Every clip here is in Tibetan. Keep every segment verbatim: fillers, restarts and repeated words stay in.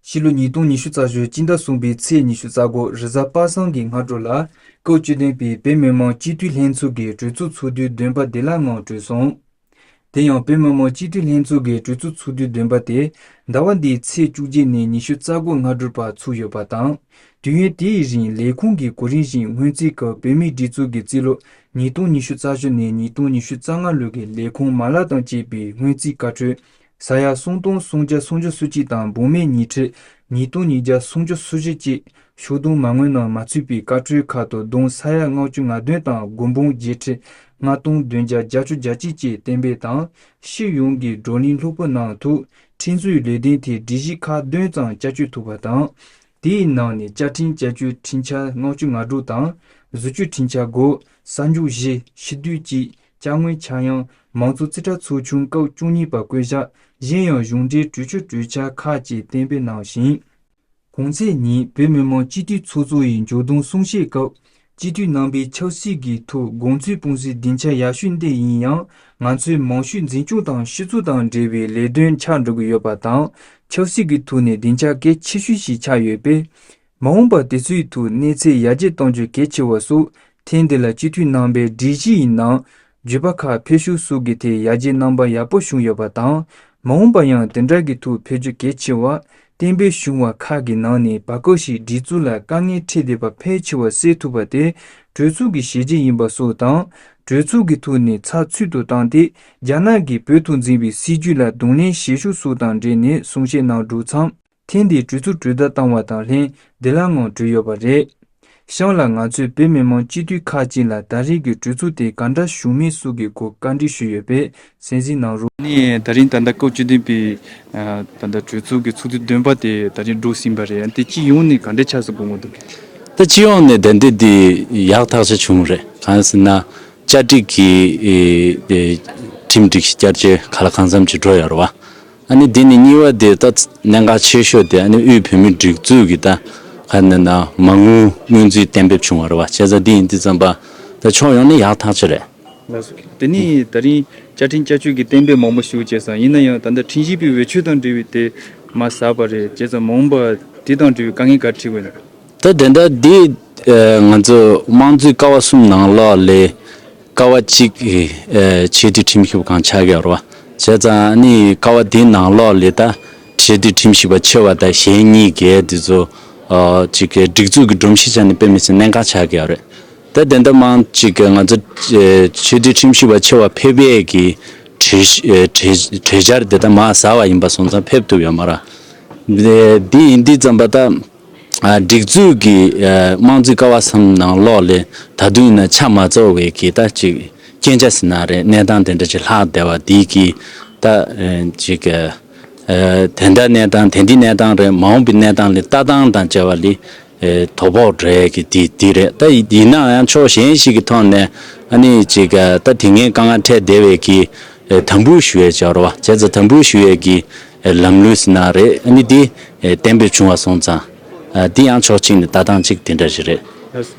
ཕྱི་ལོ་ཉིས་སྟོང་ཉི་ཤུ་རྩ་བཞི་སྤྱི་ཟླ་གསུམ་པའི་ཚེས་ཉི་ཤུ་རྩ་དགུ་རེས་གཟའ་པ་སངས་ཀྱི་སྔ་དྲོ་ལ། སྐབས་བཅུ་བདུན་པའི་བོད་མི་མང་སྤྱི་འཐུས་ལྷན་ཚོགས་ཀྱི་གྲོས་ཚོགས་ཚོགས་དུས་བདུན་པ་བདེ་བླག་ངང་གྲོལ་སོང་། དེ་ཡང་བོད་མི་མང་སྤྱི་འཐུས་ལྷན་ཚོགས་ཀྱི་གྲོས་ཚོགས་ཚོགས་དུས་བདུན་པ་དེ་ཟླ་བ་འདིའི་ཚེས་བཅུ་གཅིག་ནས་ཉི་ཤུ་རྩ་དགུ་སྔ་དྲོ་བར་ཚུགས་ཡོད་པ་དང་། དུས་ཡུན་དེའི་རིང་ལས་ཁུངས་ཀྱི་གོ་རིམ་བཞིན་སྔོན་རྩིས་སྐབས་བོད་མིའི་སྒྲིག་འཛུགས་ཀྱི་རྩིས་ལོ་ཉིས་སྟོང་ཉི་ཤུ་རྩ་བཞི་ནས་ཉིས་སྟོང་ཉི་ཤུ་རྩ་ལྔ་ལོའི་ལས་ཁུངས་མ་ལག་དང་བཅས་པའི་སྔོན་རྩིས་བཀའ་འཁྲོལ། ས་ཡ་སུམ་སྟོང་སུམ་བརྒྱ་སུམ་ཅུ་སོ་གཅིག་དང་འབུམ་མེད་ཉིས་ཁྲི་ཉིས་སྟོང་ཉིས་བརྒྱ་སུམ་ཅུ་སོ་བཞི་བཅས་ཤོག་དོན་མ་དངུལ་ནང་མ་ཚུད་པའི་བཀའ་འཁྲོལ་ཁག་ཏུ་བསྡོམས་ས་ཡ་ལྔ་བཅུ་ང་བདུན་དང་སྒོར་འབུམ་བརྒྱད་ཁྲི་ལྔ་སྟོང་བདུན་བརྒྱ་བརྒྱད་ཅུ་གྱ་གཅིག་བཅས་གཏན་འབེབས་དང་། སྤྱི་ཡོངས་ཀྱི་བགྲོ་གླེང་སློབ་ཕུག་ནང་དུ་ཁྲིམས་བཟོའི་ལས་དོན་ཐད་སྒྲིག་གཞི་ཁག་བདུན་ཙམ་བསྐྱར་བཅོས་ཐུབ་པ་དང་། དེའི་ནང་ནས་བཅའ་ཁྲིམས་བསྐྱར་བཅོས་ཁྲིམས་འཆར་ལྔ་བཅུ་ང་དྲུག་དང་། བཟོ་བཅོས་ཁྲིམས་འཆར་དགུ། གསར་འཇུག་བཞི། ཕྱིར་བསྡུ་གཅིག་བཅའ་དངོས་ཆག་ཡང་། མང་གཙོ་རྩིས་ཁྲ་ཚོགས་ཆུང་སྐབས་བཅུ་གཉིས་པ་བསྐོ་གཞག་གཞན་ཡང་གཞུང་འབྲེལ་གྲོས་ཆོད་གྲོས་འཆར་ཁག་བཅས་གཏན་འབེབས་གནང་ཞིང་། གོང་ཚེས་ཉིན་བོད་མི་མང་སྤྱི་འཐུས་ཚོགས་གཙོ་ཡི་མཇུག་བསྡོམས་གསུང་བཤད་སྐབས། སྤྱི་འཐུས་རྣམ་པས་ཆབ་སྲིད་ཀྱི་ཐོག་དགོངས་ཚུལ་སྤུངས་སའི་སྡིངས་ཆ་ཡག་ཤོས་འདི་ཡིན་ཡང་། ང་ཚོའི་མང་ཤོས་འཛིན་སྐྱོང་དང་སྤྱི་ཚོགས་དང་འབྲེལ་བའི་ལས་དོན་ཆགས་འགྲོ་གི་ཡོད་པ་དང་། ཆབ་སྲིད་ཀྱི་ཐོག་ནས་སྡིངས་ཆ་གལ་ཆེ་ཤོས་ཤིག་ཆགས་ཡོད་པས། མ་འོངས་པར་དེ་ཚོའི་ཐོག་གནས་ཚད་ཡར་རྒྱས་གཏོང་རྒྱུ་གལ་ཆེ་བ་སོགས། ཐེངས་འདི་ལ་སྤྱི་འཐུས་རྣམ་པའི་སྒྲིག་གཞི་ཡི་ནང་བརྗོད་པ་ཁག་ཕེབས་ཤུགས་སོགས་ཀྱི་ཐད་ཡར་རྒྱས་རྣམ་པ་ཡག་པོ་བྱུང་ཡོད་པ་དང་། མ་འོངས་པར་ཡང་དེ་འདྲ་གི་ཐོག་ཕེབས་རྒྱུ་གལ་ཆེ་བ། གཏན་འབེབས་བྱུང་བ་ཁག་གི་ནང་ནས་བར་སྐབས་ཤིག་སྒྲིག་འཛུགས་ལ་དཀའ་ངལ་འཕྲད་བསྡད་པ་ཕལ་ཆེ་བ་སེལ་ཐུབ་པ་དེ་གྲོས་ཚོགས་ཀྱི་བྱས་རྗེས་ཡིན་པ་སོགས་དང་། གྲོས་ཚོགས་ཀྱི་ཐོག་ནས་ཚགས་ཚུད་དུ་བཏང་སྟེ། རྒྱ་ནག་གིས་བོད་དུ་འཛིན་པའི་སྲིད་ཇུས་ལ་གདོང་ལེན་བྱེད་ཕྱོགས་སོགས་དང་འབྲེལ་ནས་གསུང་བཤད་གནང་གྲུབ་མཚམས། ཐེངས་འདིའི་གྲོས་ཚོགས་གྲོལ་བརྡ་བཏང་བ་དང་ལྷན་བདེ་བླག་ངང་གྲོལ་ཡོད་པ་རེད། གཤམ་ལ་ང་ཚོས་བོད་མི་མང་སྤྱི་འཐུས་ཁག་ཅིག་ལ་ད་རེས་ཀྱི་གྲོས་ཚོགས་དེ་ག་འདྲ་བྱུང་མིན་སོགས་ཀྱི་སྐོར་བཀའ་འདྲི་ཞུས་ཡོད་པས་གསན་གཟིགས་གནང་རོགས། ནས་ད་རིང་ད་ལྟ་སྐབས་བཅུ་བདུན་པའི་ད་ལྟ་གྲོས་ཚོགས་ཀྱི་ཚོགས་དུས་བདུན་པ་དེ་ད་རིང་འགྲོ་ཟིན་པ་རེད། དེ་སྤྱི་ཡོངས་ནས་ག་འདྲ་ཆགས་སོང་དགོངས་པ་འདུག་ད་སྤྱི་ཡོངས་ནས་ད་འདི་འདི་ཡག་ཐག་ཆོད་བྱུང་རེད། གང་ཟེར་ན་བཅའ་སྒྲིག་གི་ཁྲིམས་སྒྲིག་བསྐྱར་བཅོས་ག་ལ་གང་འཚམ་ཅིག་འགྲོ་ཡོད་རེད་བ། ཨ་ནི་འདི་ནི་གཉིས་པ་དེ་ད་གནད་འགག་ཆེ་ཤོས་དེ་ཨ་ནི་དབུས་བོད་མིའི་སྒྲིག་འཛུགས་ཀྱི་ད་ག་ནས་ན་མ་དངུལ་སྔོན་རྩིས་གཏན་འབེབས་བྱུང་བ་རེད་བ། བྱས་ཙང་འདི་ཡིན་དུས་ཙམ་པ་ད་ཕྱོགས་ཡོངས་ནས་ཡག་ཐག་ཆོད་རེད། ལགས་སོ། དེ་ནི་ད་རིང་བཅའ་ཁྲིམས་བསྐྱར་བཅོས་ཀྱི་གཏན་འབེབས་མང་པོ་ཞིག་བྱས་ཙང་། ཡིན་ན་ཡང་ད་ལྟ་ཁྲིམས་ཞིབ་པའི་འོས་ཆོས་དང་འབྲེལ་བའི་དེ་མ་ཟད་པ་རེད། བྱས་ཙང་མ་འོངས་པ་དེ་དང་འབྲེལ་བའི་དཀའ་ངལ་ག་རེ་འཕྲད་ཀྱི་ཡོད་ན། ད་དེ་འདྲ་འདི་ང་ཚོ་དམངས་གཙོའི་ཀ་བ་གསུམ་ནང་ལོགས་ལས། ཀ་བ་གཅིག་ཨེ་ཆེས་མཐོའི་ཁྲིམས་ཞིབ་ཁང་ཆགས་ཀྱི་ཡོད་རེད་བ། བྱས་ཙང་ཨ་ནི་ཀ་བ་དེའི་ནང་ལོགས་ལས་ད་ཆེས་མཐོའི་ཁྲིམས་ཞིབ་པ་ཆེ་བ་དང་གཞན་གཉིས་ཀས་དེ་ཚོ་ཨ་གཅིག་གི་སྒྲིག་འཛུགས་ཀྱི་སྒྲོམ་གཞི་ཆ་ནས་དཔེ་མི་སྲིད་གནད་འགག་ཆགས་ཀྱི་ཡོད་རེད། ད་དེ་འདྲ་མང་གཅིག་གི་ང་ཚོ་ཨེ་ཆེས་མཐོའི་ཁྲིམས་ཞིབ་པ་ཆེ་བ་ཕེབས་ཡས་ཀྱི་གྲོས་གཞི་ཨེ་གྲོས་གྲོས་འཆར་དེ་ད་མ་ཟ་བ་ཡིན་པ་སོང་ཙང་ཕེབས་ཐུབ་ཡོད་མ་རེད། དེ་དེ་ཡིན་དུས་ཙམ་པ་ད། ཨ་སྒྲིག་འཛུགས་ཀྱི་ཨ་དམངས་གཙོའི་ཀ་བ་གསུམ་ནང་ལོགས་ལས་ད་དུང་ཡིན་ན་ཆ་མ་ཚང་བའི་གི་ད་ཅིག་རྐྱེན་ཆ་ཟེར་ན་རེད། གནས་སྟངས་དེ་འདྲ་ཅིག་ལྷག་བསྡད་པ་འདི་གི་ད་ཨ་ཅིག་ཨ་དེ་འདྲ་གནས་སྟངས་དེ་འདྲའི་གནས་སྟངས་རེད། མ་འོངས་པའི་གནས་སྟངས་ལ་ལྟ་སྟངས་དང་བཅས་པ་ལ་ཨ་དོ་ཕོག་འགྲོ་ཡས་ཀྱི་དེ་དེ་རེད། ད་ཡིན་ན་ཡང་ཕྱོགས་གཞན་ཞིག་གི་ཐོག་ནས་ཨ་ནི་ཅིག་ཨ་ད་དེ་སྔའི་དཀའ་ངལ་འཕྲད་བསྡད་པའི་གི་ཨ་དམ་འབུལ་ཞུ་ཡས་ཅིག་ཡོད་རེད་བ། བྱས་ཙང་དམ་འབུལ་ཞུ་ཡས་ཀྱི་ཨ་ལམ་ལུགས་ཟེར་ན་རེད། ཨ་ནི་དེ་ཨ་གཏན་འབེབས་བྱུང་བ་སོང་ཙང་། ཨ་དེ་ཡང་ཕྱོགས་གཅིག་ནས་ལྟ་སྟངས་གཅིག་དེ་འདྲ་ཞིག་རེད།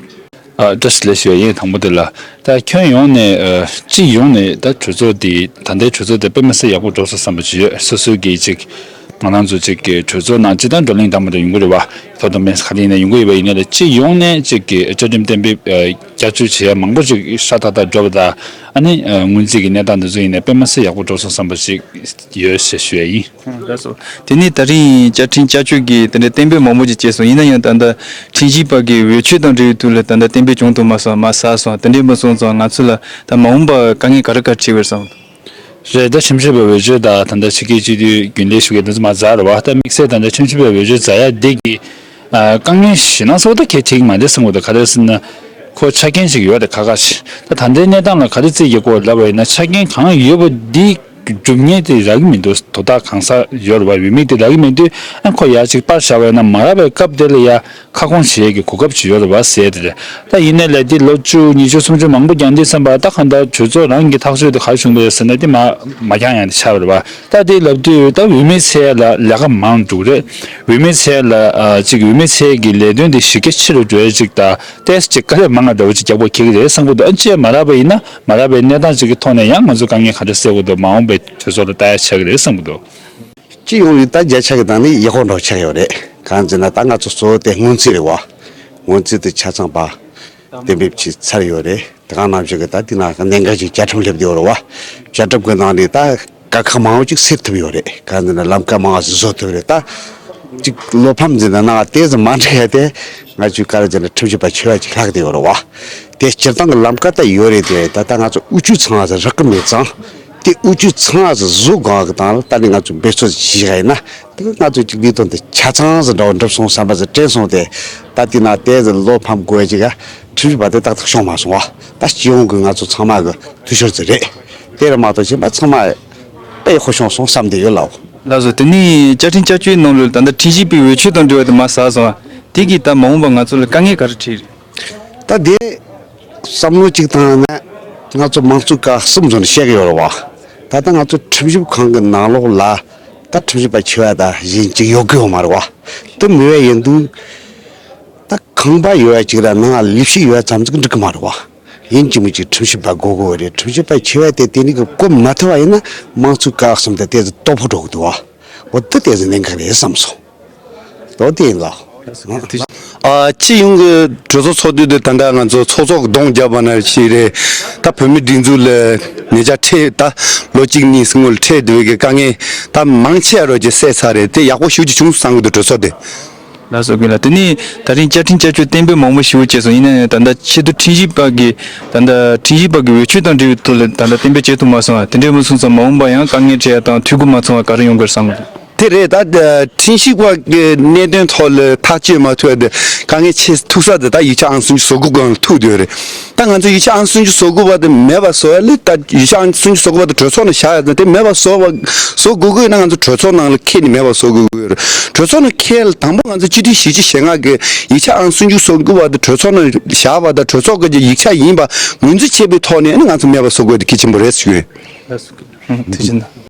ཨ་བཀྲ་ཤིས་བདེ་ལེགས་ཞུ་ཡ་ཡིན། དང་པོ་དེ་ལ་ད་ཁྱོན་ཡོངས་ནས་ཨ་སྤྱི་ཡོངས་ནས་ད་གྲོས་ཚོགས་འདི་ད་ལྟའི་གྲོས་ཚོགས་འདི་དཔེ་མི་སྲིད་ཡག་པོ་འགྲོ་སོང་བསམ་པ་ཞིག་ཡོད། སོ་སོའི་གི་ཅིག་ང་རང་ཚོ་ཅིག་གི་གྲོས་ཚོགས་ནང་སྤྱིར་བཏང་བགྲོ་གླེང་འདྲ་མི་འདྲ་ཡོང་གི་རེད་བ། ཐོག་དང་པོ་ག་རེ་ཡིན་ན་ཡོང་གི་ཡོད་པ་ཡིན་ནའི་ལ་སྤྱི་ཡོངས་ནས་ཅིག་གི་བཅའ་ཁྲིམས་གཏན་འབེབས་ཨ་བསྐྱར་བཅོས་བྱེད་ཡ་མང་པོ་ཅིག་ཧྲ་ཐག་ཐག་འགྲོ་བ་དང་། ཨ་ནི་ཨ་སྔོན་རྩིས་ཀྱི་གནས་སྟངས་འདི་ཚོ་ཡིན་ནའི་དཔེ་མི་སྲིད་ཡག་པོ་འགྲོ་སོང་བསམ་པ་ཞིག་ཡོད་ཞེས་ཞུ་ཡ་ཡིན། ལགས་སོ། དེ་ནས་ད་རིང་བཅའ་ཁྲིམས་བསྐྱར་བཅོས་ཀྱི་དེ་འདྲའི་གཏན་འབེབས་མང་པོ་ཅིག་བྱས་སོང་། ཡིན་ན་ཡང་ད་ལྟ་ཁྲིམས་ཞིབ་པ་གི་འོས་ཆོས་དང་འབྲེལ་བའི་ཐོག་ལ་ད་ལྟ་གཏན་འབེབས་བྱུང་ཐུབ་མ་སོང་། མ་ཟད་སོང་། དེ་འདྲའི་མ་སོང་ཙང་ང་ཚོ་ལ་ད་མ་འོངས་པ་དཀའ་ངལ་ག་རེ་ག་རེ་འཕྲད་པར་བསམ། རེད། ད་ཁྲིམས་ཞིབ་པའི་འོས་ཆོས་དང་ད་ལྟ་ཕྱི་རྒྱལ་སྤྱི་འཐུས་རྒྱུན་ལས་ཞུ་མཁན་དེ་ཚོ་མ་ཟ་རེད་བ། ད་དམིགས་བསལ་ད་ལྟ་ཁྲིམས་ཞིབ་པའི་འོས་ཆོས་ཟ་ཡ་འདི་གི་ཨ་དཀའ་ངལ་ཞེད་སྣང་ཚ་པོ་ད་གལ་ཆེ་གི་མ་རེད་བསམ་གི་འདུག་ག་རེ་ཟེར་ན། ཁོ་ཆ་རྐྱེན་ཞིག་ཡོད་དེ་ཁ་ཁ་ཞིག་ད་ད་ལྟའི་གནས་སྟངས་ལ་ག་རེ་རྩིས་རྒྱག་དགོས་ལབ་པ་ཡིན་ན། ཆ་རྐྱེན་གང་ཡོད་པ་འདི་སྒྲུབ་མཁན་དེ་རག་གི་མི་འདུག་དོ་བདག་གང་ཟག་ཡོད་རེད་བ། འོས་མི་དེ་རག་གི་མི་འདུག་ཨ་ཁོ་ཡར་ཅིག་པར་བཞག་པ་ཡིན་ན་མ་རག་པའི་སྐབས་དེ་ལ་ཡ་ཁ་སྐོང་བྱེད་ཡས་ཀྱི་གོ་སྐབས་ཅིག་ཡོད་རེད་བ་ཟེར་དེ་རེད། ད་ཡིན་ནའི་ལས་དེ་ལོ་བཅུ་ཉི་ཤུ་སུམ་ཅུ་མང་པོ་རྒྱང་དེ་བསམ་པ་ད་གང་ལྟར་གྲོས་ཚོགས་རང་གི་ཐག་གཅོད་དེ་ག་རེ་བྱུང་བ་རེད་ཟེར་ན། དེ་མ་མ་རྒྱང་ཡང་དེ་ཆགས་པ་རེད་བ། ད་དེ་ལབ་དུས་ད་འོས་མི་ཚོ་ལ་ལས་ཀ་མང་འགྲོ་རེད། འོས་མི་ཚོ་ལ་ཨ་ཅིག་འོས་མི་ཚོ་གི་ལས་དོན་དེ་གཞི་རྒྱ་ཆེ་རུ་འགྲོ་ཡ་ཅིག་དང་ཏོག་ཙམ་ཅིག་དཀའ་ལས་མང་ང་འདྲ་བོ་ཅིག་རྒྱག་པ་ཁེལ་གི་རེད་བསམ་གི་འདུག་ཨ་ཅེ་མ་རག་པ་ཡིན་ན་མ་རག་པའི་གནས་སྟངས་ཅིག་གི་ཐོག་ནས་ཡང་ང་ཚོ་དཀའ་ངལ་ག་འདྲ་སེལ་དགོས་འདུག་མ་འོངས་པའི་གྲོས་ཚོགས་ལ་ལྟ་ཡ་ཆགས་གི་རེད་བསམ་གི་འདུག་སྤྱི་ཡོངས་ལ་ད་བརྒྱ་ཆ་གི་སྟེང་ནས་ཡག་པོ་འདྲ་ཆགས་ཡོད་རེད། གང་ཟེར་ན་ད་ང་ཚོ་གཙོ་བོ་དེ་སྔོན་རྩིས་རེད་བ། སྔོན་རྩིས་དེ་ཆ་ཚང་པ་གཏན་འབེབས་བྱས་ཚར་ཡོད་རེད། དེ་ག་ནང་བཞིན་གྱི་ད་དེ་ན་གནད་འགག་ཅིག་བཅའ་ཁྲིམས་སླེབས་བསྡད་ཡོད་རེད་བ། བཅའ་ཁྲིམས་ཀྱི་ནང་ནས་ད་དཀའ་ཁག་མང་པོ་ཅིག་སེལ་ཐུབ་ཡོད་རེད། གང་ཟེར་ན་ལམ་ཀ་མང་པོ་ཞིག་བཟོ་ཐུབ་རེད། ད་ཅིག་བློ་ཕམ་ཟེར་ན་ན་དེ་ཙམ་མ་འགྲིག་ཡ་དེ་ང་ཚོའི་ག་རེ་ཟེར་ན་ཁྲིམས་ཞིབ་པ་ཆེ་བ་ཅིག་ལྷག་བསྡད་ཡོད་རེད་བ། དེ་སྤྱིར་བཏང་གི་ལམ་ཀ་ད་ཡོད་རེད་དེ། ད་ལྟ་ང་ཚོ་དབུལ་ཕྱུག་ཚང་བ་ཟེར་རག་གི་མེད་ཙང་། དེ་དབུལ་ཕྱུག་ཚང་བ་ཟེར་བཟོ་དགོས་གི་དང་ལ་ད་ནི་ང་ཚོ་འབད་རྩོལ་ཞིག་བྱེད་ག་ཡིན་ན། དེ་ག་ང་ཚོ་ཅིག་ལས་དོན་དེ་ཆ་ཚང་ཟེར་འདྲ་བོ་འགྲུབ་སོང་བསམ་པ་ཟེར་དྲན་སོང་སྟེ། ད་དེ་ན་དེ་ཟེར་བློ་ཕམ་དགོས་ཅིག་ག་ཁྲིམས་ཞིབ་པ་དེ་ཏག་ཏག་བྱུང་མ་སོང་བ། ད་སྤྱི་ཡོངས་ཀྱི་ང་ཚོ་ཚང་མ་གི་འཐུས་ཤོར་ཟེར་རེད། དེ་རེད་མ་གཏོགས་གཞན་པ་ཚང་མ་དཔེ་ཡག་པོ་བྱུང་སོང་བསམ་བསྡད་ཡོད་ལགས། ལགས་སོ། དེ་ནས་བཅའ་ཁྲིམས་བསྐྱར་བཅོས་ནང་ལོགས་ད་ལྟ་ཁྲིམས་ཞིབ་པའི་འོས་ཆོས་དང་འབྲེལ་བ་དེ་མར་ཟགས་སོང་བ། དེ་གིས་ད་མ་འོངས་པ་ང་ཚོ་ལ་དཀའ་ངལ་ག་རེ་འཕྲད་རེད། ད་དེ་བསམ་བློ་གཅིག་བཏང་ན་ང་ཚོ་དམངས་གཙོའི་ཀ་གསུམ་ཚོ་ནས་བཤད་གི་ཡོད་རེད་བ། ད་ལྟ་ང་ཚོ་ཁྲིམས་ཞིབ་ཁང་གི་ནང་ལོགས་ལ་ད་ཁྲིམས་ཞིབ་པ་ཆེ་བ་ད་གཞན་གཅིག་ཡོད་གི་ཡོད་མ་རེད་བ། དེ་མེད་པ་ཡིན་དུས་ད་ཁང་པ་ཡོད་པ་གཅིག་ལ་ནང་ལ་ལས་བྱེད་ཡོད་པ་ཙམ་ཟིག་འགྲིག་གི་མ་རེད་བ། ཡིན་གཅིག་མིན་གཅིག་ཁྲིམས་ཞིབ་པ་དགོས་དགོས་རེད། ཁྲིམས་ཞིབ་པ་ཆེ་བ་དེ་དེ་ནི་གི་བསྐོ་མ་ཐུབ་པ་ཡིན་ན་དམངས་གཙོའི་ཀ་གསུམ་དེ་ཏོག་ཙམ་སྟོབས་པོ་འགྲོ་གི་འདུག་བ། འོ་དེ་ཏོག་ཙམ་གནད་འགག་རེད་བསམ་སོང་། ལོ་དེ་ཡིན་ལ། ཨ། སྤྱི་ཡོངས་ཀྱི་གྲོས་ཚོགས་ཚོགས་དུས་དེ་ད་ལྟ་ང་ཚོ་ཚོགས་གཙོ་གདོང་བརྒྱབ་པ་ན་ཞིག་རེད། ད་བོད་མི་སྒྲིག་འཛུགས་ལ་ཉེ་ཆར་འཕྲད་ད་ལོ་གཅིག་གཉིས་སྔོན་ལ་འཕྲད་བསྡད་པའི་གི་དཀའ་ངལ་ད་མང་ཆེ་བ་རོ་ཅིག་སེལ་ཚར་རེད། དེ་ཡག་པོ་ཞེ་པོ་ཅིག་བྱུང་སོང་བསམ་གི་འདུག་གྲོས་ཚོགས་དེ། ལགས་སོ་དགེ་ལགས། དེ་ནས་ད་རིང་བཅའ་ཁྲིམས་བསྐྱར་བཅོས་གཏན་འབེབས་མང་པོ་ཞིག་བྱས་སོང་། ཡིན་ན་ཡང་ད་ལྟ་ཆེས་མཐོའི་ཁྲིམས་ཞིབ་པ་གི་ད་ལྟ་ཁྲིམས་ཞིབ་པ་གི་འོས་ཆོས་དང་འབྲེལ་བའི་ཐོག་ལ་ད་ལྟ་གཏན་འབེབས་བྱེད་ཐུབ་མ་སོང་བ། དེ་འདྲ་མ་སོང་ཙང་མ་འོངས་པ་ཡང་དཀའ་ངལ་འཕྲད་ཡ་དང་འཐུས་སྒོ་མ་ཚང་བ་ག་རེ་ཡོང་གི་རེད་བསམ་གི་འདུག་དེ་རེད། ད་ཁྲིམས་ཞིབ་པ་གི་གནད་དོན་ཐོག་ལ་ཐག་གཅོད་མ་ཐུབ་ཡ་དེ་དཀའ་ངལ་ཆེ་ཐུག་ས་དེ་ད་ཡིག་ཆ་ཨང་སུམ་ཅུ་སོ་དགུ་སྒང་ལ་ཐུག་བསྡད་ཡོད་རེད། ད་ང་ཚོ་ཡིག་ཆ་ཨང་སུམ་ཅུ་སོ་དགུ་པ་དེ་མེད་པ་བཟོ་ཡ་ལས་ད་ཡིག་ཆ་ཨང་སུམ་ཅུ་སོ་དགུ་པ་དེ་གྲོས་ཚོགས་ནང་བཞག་ཡ་དེ་མེད་པ་བཟོ་བ་བཟོ་དགོས་ཀྱི་ཡོད་ན་ང་ཚོ་གྲོས་ཚོགས་ནང་ལ་འཁྱེར་ནས་མེད་པ་བཟོ་དགོས་ཀྱི་ཡོད་རེད། གྲོས་ཚོགས་ནང་འཁྱེར་ལ་དང་པོ་ང་ཚོ་སྤྱི་འཐུས་བཞི་བཅུ་ཞེ་ལྔ་གི་ཡིག་ཆ་ཨང་སུམ་ཅུ་སོ་དགུ་པ་དེ་གྲོས་ཚོགས་ནང་བཞག་པ་དང་གྲོས་ཚོགས་ཀྱི་ཡིག་ཆ་ཡིན་པ་ངོས་འཛིན་བྱས་པའི་ཐོག་ནས་ནི་ང་ཚོ་མེད་པ་བཟོ་དགོས་དེ་གལ་ཆེན་པོ་རེད་ཞུ་ཡོད། ཐུགས་རྗེ་གནང་།